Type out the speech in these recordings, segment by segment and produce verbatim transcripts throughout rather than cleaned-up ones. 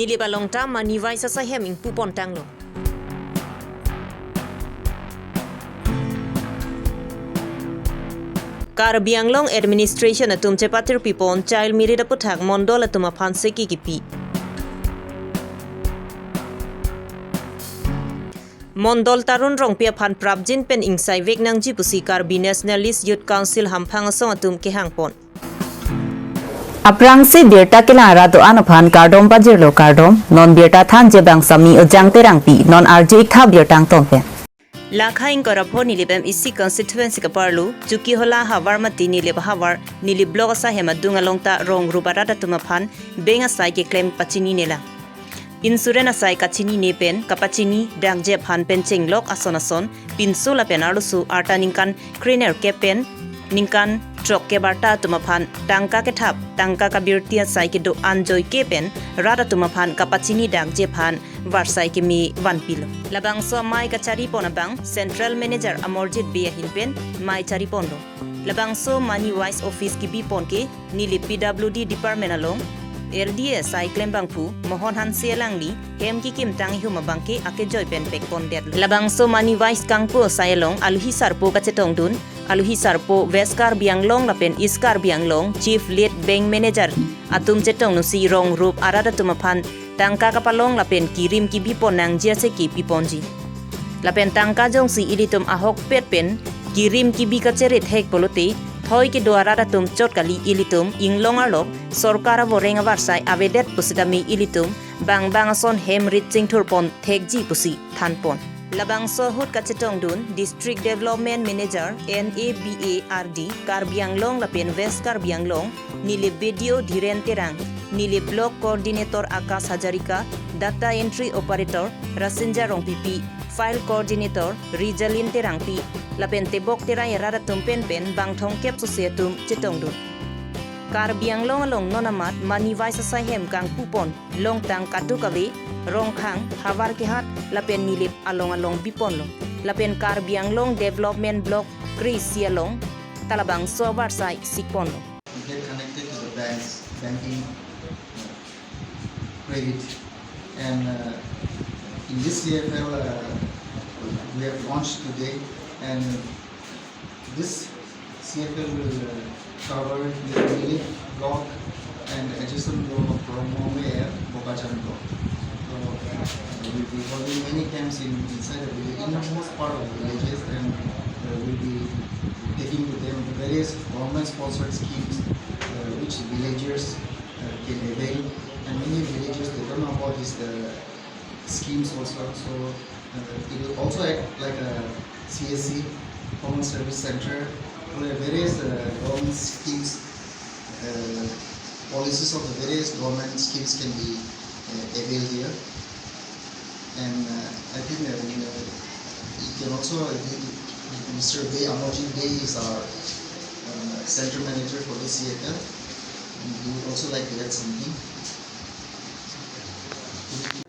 Nilip along ta Mani Vice asai hem ingpu pon tanglo. Karbi Anglong Administration atum chepatir pipon child marriage aputhak mondol atum aphan seki kipi. Mondol Tarun Rongpi aphan prapjin pen ingsai vek nangji pusi Karbi Nationalist Youth Council Hamphang asong atum kehang pon. Aphrangsi birta kelang rat do-an aphan kardom pajirlo, kardom. Non birta thanji abang Sami Ojang Terangpi, non arju iktha birta angton pen. Lakha ingkoi ra pho Nilip M A C constituency kaparlo, Chukihola havar mati Nilip havar, Nilip block asai hem adung along ta rong rup arat atum aphan bank asai keklem pachini nela. Insurance asai kachinine pen kapachini dakji aphan pen chenglok ason ason pinso lapen arloso arta ningkan krenerkep pen ningkan throkkep arta atum aphan tangka kethap, tangka kabirti asai kedo-an joike pen rat atum aphan kapachini dakji aphan varsai keme vanpilo. Labangso amei kachari pon abang Central Manager Amarjit Bey ahin pen mei chari ponlo. Labangso Mani Vice Office kebi pon ke Nilip P W D Department along L D A asai klembangphu Mohon Hanse alangli hem kekim tang ihum abang ke akejoi pen pek pon det. Labangso Mani Vice kangpu asai along alohi sarpo kachetongdun, alohi sarpo West Karbi Anglong lapen East Karbi Anglong Chief Lead Bank Manager atum chetongdunsi rong rup arat atum aphan tangka kapalong lapen kirim kebi pon nangji aseki pi ponji. Lapen tangka jongsi ilitum ahokpet pen kirim kebi kacheri thek pulote thoi kedo arat atum chot kali, ilitum inglong arlo sorkar avoreng avarsai avedet pusitame ilitum bang bang ason hem rit chingthur pon thekji pusi than pon. Labangso ahut kachetongdun District Development Manager N A B A R D Karbi Anglong lapen West Karbi Anglong, Nilip B D O Dhiren Terang, Nilip Block Coordinator Akash Hazarika, Data Entry Operator Rasinja Rongpipi, File Coordinator Rijalin Terangpi, lapen tebok terai arat atum pen pen bang thomkep sose atum chetongdun. Karbi Anglong along non amat Mani Vice asai hem kangpu pon longtang kaduk ave, Rongkhang, Havar Kehat lapen Nilip along along bi ponlo. Lapen Karbi Anglong Development Block kre-isi along ta labangso avarsai sik ponlo. Get connected to the banks, banking, uh, credit. And, uh, in this C F L, uh, we have launched today, and this C F L will, uh, cover the Nilip block and adjacent block of Rongmongve and Bokajan block. So, uh, we'll be holding many camps in, inside the village, innermost part of the villages, and, uh, we'll be taking to them the various government-sponsored schemes, uh, which villagers, uh, can avail. And many villagers, they don't know about these, uh, schemes also. So, uh, it will also act like a C S C, Common Service Center, where various, uh, government schemes, uh, policies of the various government schemes can be, uh, availed here. And, uh, I think, uh, we, uh, you can also, uh, we, Mister Bey, Amarjit Bey is our, uh, center manager for the C F L. And he would also like to add something.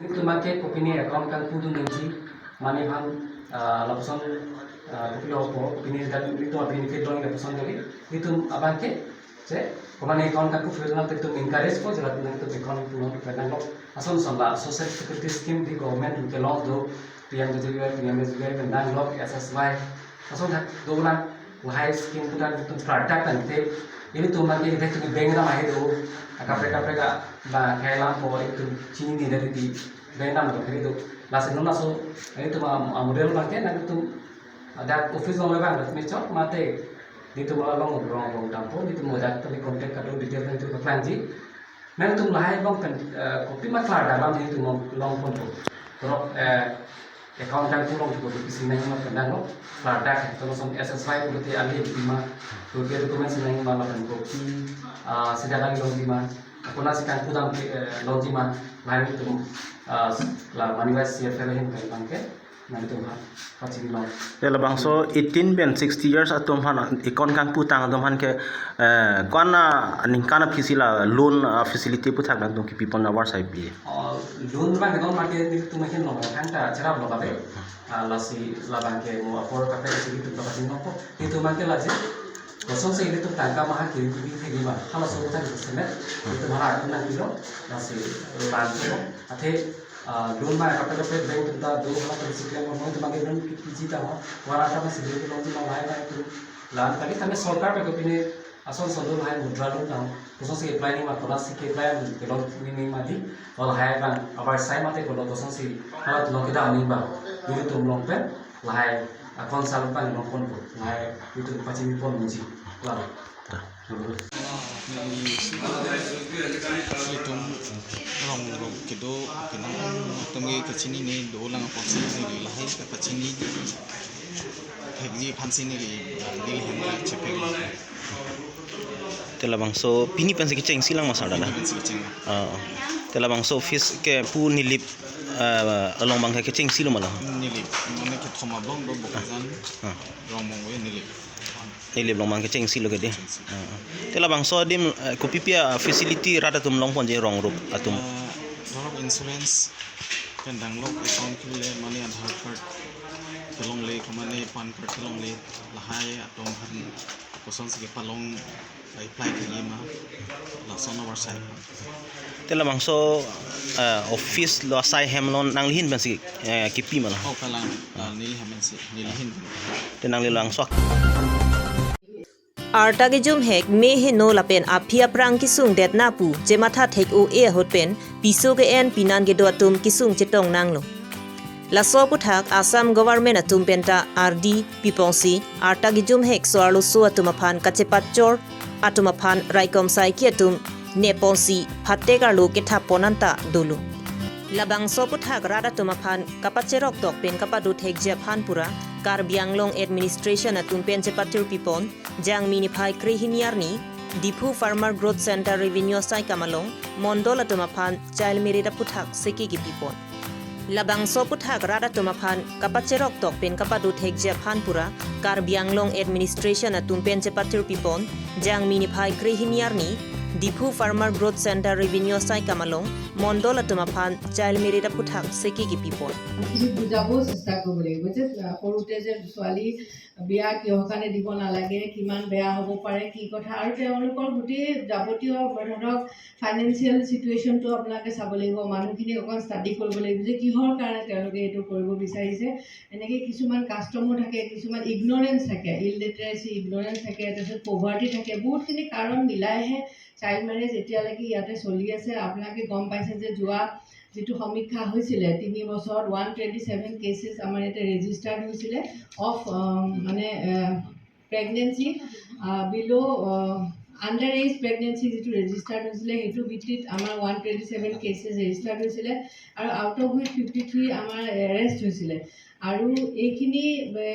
Itum abangke kopine account kangpudun nangji, mane aphan, ah, lapuson, ah, kopilo po, kopine dak itum benefit dong lapuson kali. Itum abangke, je, komane account kangpu fill nang itum encourage po, je latum nang itum account punon pen nanglok. Ason ason la social security scheme di government ke launch do, P M J J B Y, P M S B Y pen nanglok, S S Y. Ason thak dolang, lahai scheme putar itum klardak tangte, ilitum abangke itum bank ram ahe do, akaprek kaprek abang khailam po itum chinine det di bank ram do khri do. Lasi non laso itum am-, amodel abangke nang itum dak office along abang rat mechot mate, itum along rong rong tampo, itum dak tadi contact kado detail nang itum paklangji. Nangtum lahai along pen, eh, kopima klardak alam nangtum long, long ponpo. Torok, eh, account kangpu longpo kopisi nangma pen danglo. Klardak, to lason S S Y pulote ali pima, to ke documents nangma lapen kopi, ah, sida kali longji ma. Konatsi kangpu dam ke, eh, longji ma. Lahai nangtum, ah, la Mani Vice C F L ahin pen abangke nangtum aphan pachini long. Ya, labangso eighteen pen sixty years atum aphan account kangpu tang atum aphan ke, eh, ko-an aningkan aphisi la loan, ah, facility aputhak nangtum kipi pon avarsai pi? Oh, loan abangke non market nelitum ahin long, hangta cheraplo kave. Ah, lasi labangke mo apor kaprek si itum ta pachini longpo. Itum abangke laji Kosonsi ilitum tangka maha kiri kiri thegi ma, halaso aputhak semet, ilitum hana arjuna kilo, lasi lan kilo, athe, ah, loan ma kaprek kaprek bank atum ta do, halatum si klem, mo atum age loan piji ta ho, wara ta ma si loan loan ma lahai lahai atum lan kali, tame sorkar pen kopine ason son do lahai mudra loan ta ho, kosonsi apply nangji ma, kolasi ke apply nangji, kelong nangji ma di, lahai abang, abar sai mate kolo kosonsi, halatum kedam nangji abang, ilitum along pen, lahai, ah, consult abang along ponpo, lahai, ilitum pachini pon nangji, lalu. Ilitum rong rong kedo, kenang atum ke kachinine dolang apotsi neli lahai kepachini thekji aphansi neli, ah, neli hem chepek. Te labangso pini pensi kechengsi lang ma sir dala? Pensi kecheng. Ah, ah. Te labangso office ke pu Nilip, ah, along abang ke kechengsi lo ma lo? Nilip, mane kethom abang do Bokajan, Ah, ah. Rongmongve Nilip. Nilip along abang kechengsi lo ke de. Kechengsi. Ah, ah. Te labangso adim, eh, kopi pi a facility rat atum longponji rong rup atum? Eh, rong rup insurance, pen danglok account khule, mane Aadhaar card kelongle, komane PAN card kelongle, lahai atum aphan kosonsi kepalong apply thegi ma, lason abar sai. Te labangso, eh, office lo asai hem lo nangli ahin pensi, eh, kipi ma lo? Oh, kalang, ah, neli hem pensi, neli ahin. Te nangli labangso arta kejum hek me heno lapen aphi aphrang kesung det na pu chematha thek-o-e ahut pen piso ke-en pinan kedo atum kesung chetong nanglo. Laso aputhak Assam government atum penta ardi piponsi arta kejum hek so-arloso atum aphan kachepatchor atum aphan raikom saiki atum neponsi phatek arlo kethap pon anta dolo. Labangso aputhak rat atum aphan kapacherok tok pen kapado thekji aphan pura Karbi Anglong administration atum pen chepatir pipon Jangmi niphai krehini arni, Diphu Farmer Growth Center Revenue asai kam along, mondol atum aphan child marriage aputhak seke kipipon. Labangso aputhak rat atum aphan kapacherok tok pen kapado thekji aphan pura, Karbi Anglong administration atum pen chepatir pipon, Jangmi niphai krehini arni, Diphu Farmer Growth Center Revenue asai kam along, mondol atum aphan child marriage aputhak seke kipipon. এইখিনি বুজাবও চেষ্টা কৰিব লাগিব যে, আহ, সৰুতে যে ছোৱালী বিয়া কিহৰ কাৰণে দিব নালাগে, কিমান বেয়া হ'ব পাৰে, কি কথা, আৰু তেওঁলোকৰ গোটেই যাৱতীয়, ধৰক, ফাইনেন্সিয়েল চিটুৱেশ্যনটো আপোনালোকে চাব লাগিব, মানুহখিনিক অকণ ষ্টাডি কৰিব লাগিব যে কিহৰ কাৰণে তেওঁলোকে এইটো কৰিব বিচাৰিছে। এনেকে কিছুমান কাষ্টমো থাকে, কিছুমান ইগনৰেঞ্চ থাকে, ইলিটাৰেচি, ইগনৰেঞ্চ থাকে, তাৰপিছত পভাৰ্টি থাকে, বহুতখিনি কাৰণ মিলাইহে চাইল্ড মেৰেজ এতিয়ালৈকে ইয়াতে চলি আছে। আপোনালোকে গম পাইছে যে যোৱা যিটো সমীক্ষা হৈছিলে, তিনি বছৰত ওৱান টুৱেণ্টি ছেভেন কেচেছ আমাৰ ইয়াতে ৰেজিষ্টাৰ্ড হৈছিলে অফ, মানে, প্ৰেগনেঞ্চি বিল', আণ্ডাৰ এজ প্ৰেগনেঞ্চি যিটো ৰেজিষ্টাৰ্ড হৈছিলে, সেইটো ভিত্তিত আমাৰ one twenty seven cases registered হৈছিলে আৰু out of which fifty three আমাৰ এৰেষ্ট হৈছিলে। আৰু এইখিনি, এ,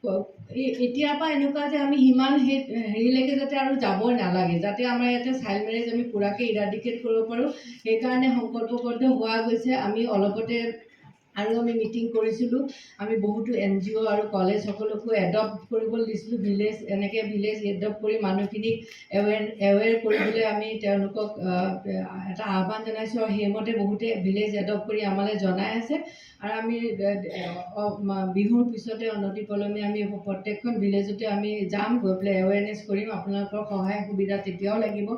ক-, এ-, এতিয়াৰ পৰা এনেকুৱা যে আমি সিমান সেই হেৰিলৈকে যাতে আৰু যাব নালাগে, যাতে আমাৰ ইয়াতে চাইল্ড মেৰেজ আমি পূৰাকৈ ইৰাডিকেট কৰিব পাৰোঁ, সেইকাৰণে সংকল্পবদ্ধ হোৱা গৈছে। আমি অলপতে আৰু আমি মিটিং কৰিছিলোঁ। আমি বহুতো এন জি অ' আৰু কলেজ সকলকো এডপ্ট কৰিবলৈ দিছিলোঁ, ভিলেজ, এনেকৈ ভিলেজ এডপ্ট কৰি মানুহখিনিক এৱেৰ এৱেৰ কৰিবলৈ আমি তেওঁলোকক, আহ, এটা আহ্বান জনাইছোঁ আৰু সেইমতে বহুতে ভিলেজ এডপ্ট কৰি আমালৈ জনাই আছে। আৰু আমি, এ, এ, অ, মা-, বিহুৰ পিছতে অনতিপলমে আমি প্ৰত্যেকখন ভিলেজতে আমি যাম, গৈ পেলাই এৱেৰনেছ কৰিম। আপোনালোকৰ সহায় সুবিধা তেতিয়াও লাগিব।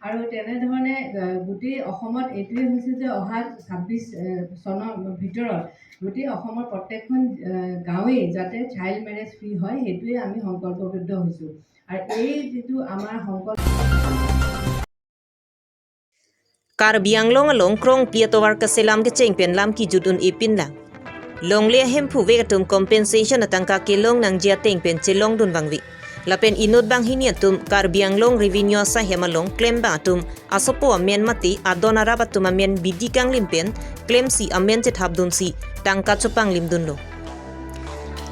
আৰু তেনেধৰণে, এ, গোটেই অসমত এইটোৱে হৈছে যে অহা ছাব্বিছ, এ, চনৰ ভিতৰত গোটেই অসমৰ প্ৰত্যেকখন, এ, গাঁৱেই যাতে চাইল্ড মেৰেজ ফ্ৰী হয়, সেইটোৱে আমি সংকল্পবদ্ধ হৈছোঁ। আৰু এই যিটো আমাৰ সংকল্প Karbi Anglong along krongpli atovar kaselam kecheng pen lam kejut un-e pinlang. Longle ahemphu vek atum compensation atangka kelong nangji ateng pen chelongdun vangve. Lapen inut banghini atum Karbi Anglong Revenue asai hem along klem abang atum asopo amen mate adon arap atum amen bidi kanglim pen klemsi amen chethapdunsi tangka chopanglimdunlo.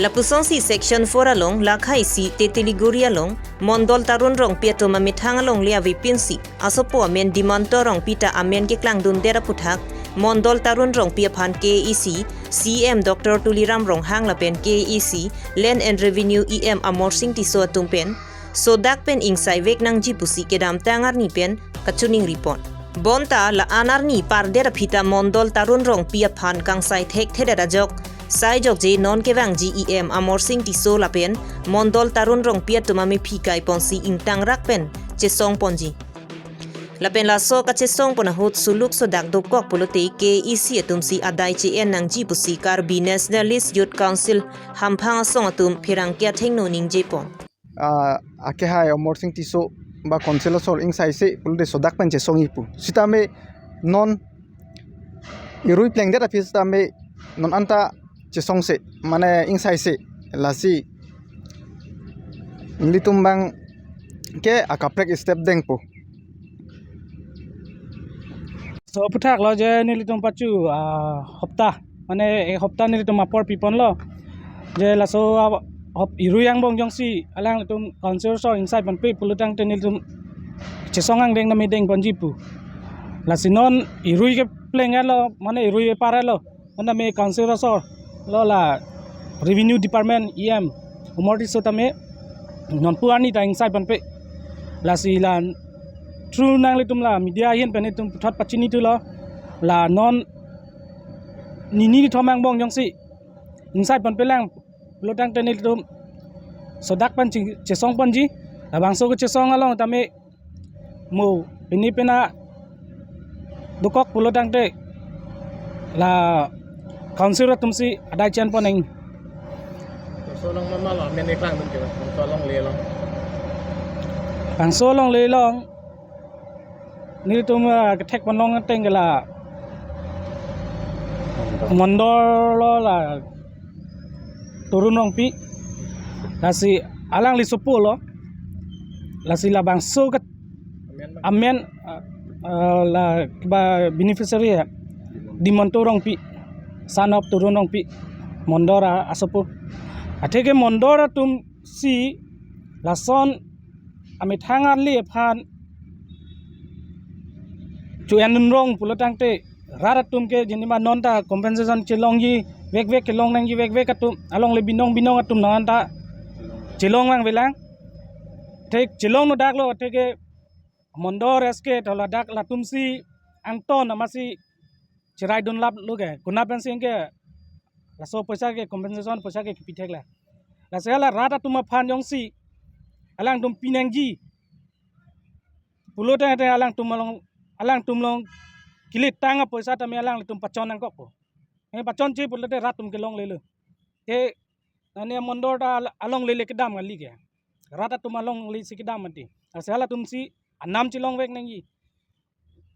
Lapusonsi Section four along lakha isi Tetiliguri along Mondol Tarun Rongpi atum amethang alongle avepinsi asopo amen Dimanta Rongpi ta amen keklangdundet aputhak Mondol Tarun Rongpi aphan K A A C C E M Doctor Tuliram Ronghang lapen K A A C Land and Revenue E M Amarsing Tisso atum pen sodak pen ingsai vek nangji pusi kedamtang arni pen kachiningripon. Bonta la-an arni pardet aphi ta Mondol Tarun Rongpi aphan kangsai thekthedet ajok Sai jokje non kevangji E M Amarsing Tisso lapen Mondol Tarun Rongpi atum amephi kaiponsi ingtangrak pen chesongponji. Lapen laso kachesongpon ahut suluk sodak dokok pulote K E C atumsi adai che-en nangji pusi Karbi Nationalist Youth Council hamphang asong atum pherangke athengno ningjepon. Ah, akehai Amarsing Tisso ba council asor ingsaise pulote sodak pen chesongji pu. Sitame non irui plengdet aphi sitame non anta chesongse, mane ingsaise, lasi nelitum abangke akaprek step dengpo. So aphuthak lo je nelitum pachu, ah, hopta, mane ek hopta nelitum apor piponlo. Je laso, ah, hop irui angbong jongsi alanglitum council asor ingsaipon pe pulotangte nelitum chesong angdeng nami dengponji pu. Lasi non irui kepleng lo, mane irui epar lo. Anta me council asor lo la revenue department E M Amarsing Tisso tame nonpu arni ta ingsaipon pe. Lasi la through nanglitum la media ahin pen itum puthot pachini thulo, la non nini nithom angbong jongsi ingsaipon pelang pulotangte nelitum sodak pen ching-, chesongponji. Labangso kechesong along tame mo pini pena dokok pulotangte la council atumsi adai che-enpon nang. So along mama lo, amen iklang dun ke, so along le along. Bangso alongle along nelitum, ah, kethekpon long ateng ke la Mondol lo la Torun Rongpi, lasi alangli sopo lo, lasi labangso ke amen, ah, ah, la keba beneficiary ya, Dimon Torun Rongpi, son of Torun Rongpi, Mondol a-, asopo. Atheke Mondol atumsi lason amethang arli aphan chu-en dunrong pulotangte rat atum ke jinima non ta compensation chelongji vekvek, kelong nangji vekvek atum, alongle binong binong atum non ta chelong vangvelang. Thek chelong no dak lo, atheke Mondol S K to ladak latumsi angton amatsi cherai dunlap lo ke, konat pensi ke laso poisa ke, compensation poisa ke kepithek la. Lasi la rat atum aphan jongsi alangtum pinangji pulotangte alangtum along, alangtum along kelitang apoisa tame alangtum pachon nangkokpo. Eh, pachonche pulote rat atum kelonglelo. Te nani Mondol ta al-, alonglele kedam kali ke. Rat atum alonglesi kedam mati. Lasi latumsi anam chelongvek nangji.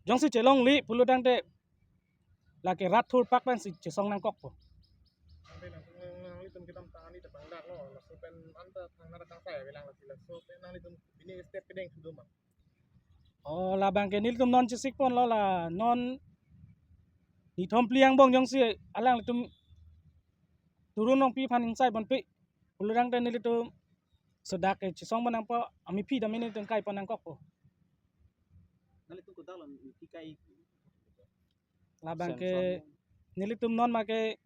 Jongsi chelongle pulotangte lake rat thurpak pensi chesong nangkokpo. Ante nang, nang, nanglitum kedamtang ani ta pangdak lo, laso pen anta thangnar kangsai avelang, lasi laso pen nanglitum bini step kedeng sudo ma. Oh, labang ke nelitum non chesikpon lo, la non nithom phli angbong jongsi alanglitum Torun Rongpi aphan ingsai ponpe pulotangte nelitum sodak ke chesongpon nangpo, amephi tame nelitum kaipon nangkokpo. Nanglitum kodak lo mephi kai? Labang ke Samson. Nelitum non make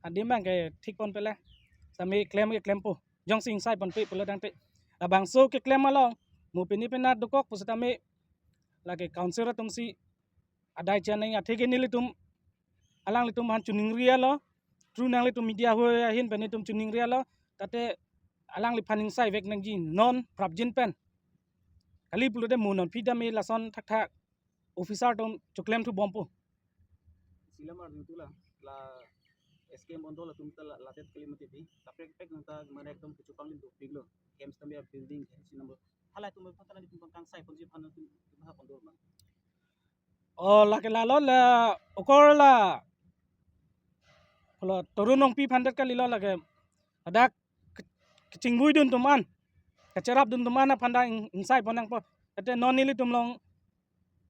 adim abang ke thikponpe la. Tame klem ke klempo. Jongsi ingsai ponpe pulotangte. Labangso keklem along mo pini pena dokok pusitame lake council atumsi adai che-en nang, atheke nelitum alanglitum aphan choningri lo, through nanglitum media ahoi ahin pen nelitum choningri lo, tate alangliphan ingsaivek nangji non prapjin pen. Kali pulote mo nonphi tame lason thakthak officer atum choklem thubompo. Isi lam arju tu la, la S K Mondol atum ta la, ladet kali mati di, kaprek kaprek nang ta mane ekdom kechupang lim dopik lo, camps tame building, camps number. Halai atum aphan ta nanglitum kangsai ponji aphan atum, atum ha kondor ma. Oh, lake lalo la okor la, pulo Torun Rongpi aphan det kali lo lake. Ladak ke-, kechingbui dun atum an, kecherap dun atum an aphan ta ing-, ingsaipon nangpo. Ate non nelitum along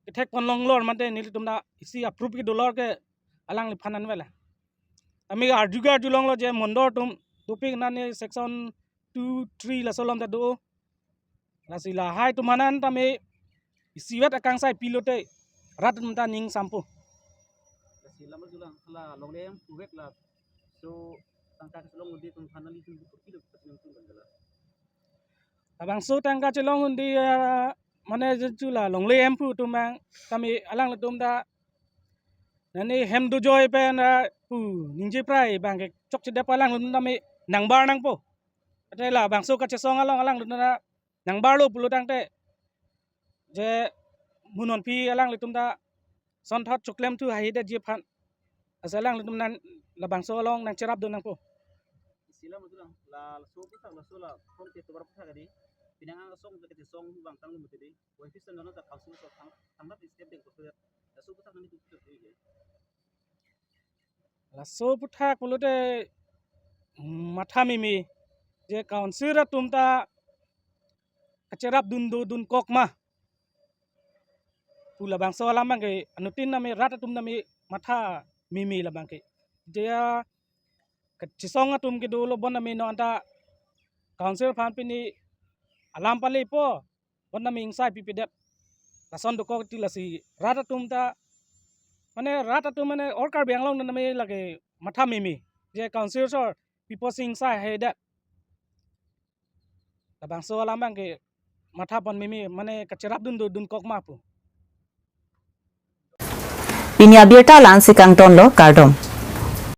kethekpon longlor mate nelitum ta isi approve kedo lor ke alangliphan anvela. Ami arju ke arju longlo je Mondol atum dopik nani section two three laso along ta do. Lasi lahai atum aphan tame isivet akangsai pilote rat atum ta ning sampo. Lasi lamar julang la longle hemphu vek la, so tangka keselong udi atum aphan nanglitum kilo kepasinong tum kan la. Labangso tangka chelong udi, ah, mane jeju la longle hemphu atum abang tame alanglitum ta nani hem dojoi pen, ah, pu ningje prai abang ke chokchedep alanglitum tame nangbar nangpo. Ate labangso kachesong along alanglitum ta nangbarlo pulo tangte, je munonpi alanglitum ta sonthot choklemthu haihedet ji aphan. Asa alanglitum nang labangso along nangcherapdun nangpo. Isi alam itulang, laso aputhak laso la form ke tovar aputhak adi. Pini ang asong ke song bang tang lumut adi. Wai pis tang ta council so thang thang rat step deng ko. Laso aputhak nang itu itu ya. Laso aputhak pulote, mm, matha meme, je council atum ta kacherapdun do dunkok ma pu labangso alam abang ke anuttin tame rat atum tame matha meme labang ke. Dia kachesong atum kedolo, bon tame non ta council aphan pini alam palepo, bon tame ingsai pipedet. Lason dokok ti lasi rat atum ta, mane rat atum mane all Karbi Anglong tame lake matha meme, je council sor pipo si ingsai haihedet. Labangso alam abang ke matha pon meme, mane kacherapdun do dunkok ma pu. Pini abirta la-ansi kangtonlo, kardom.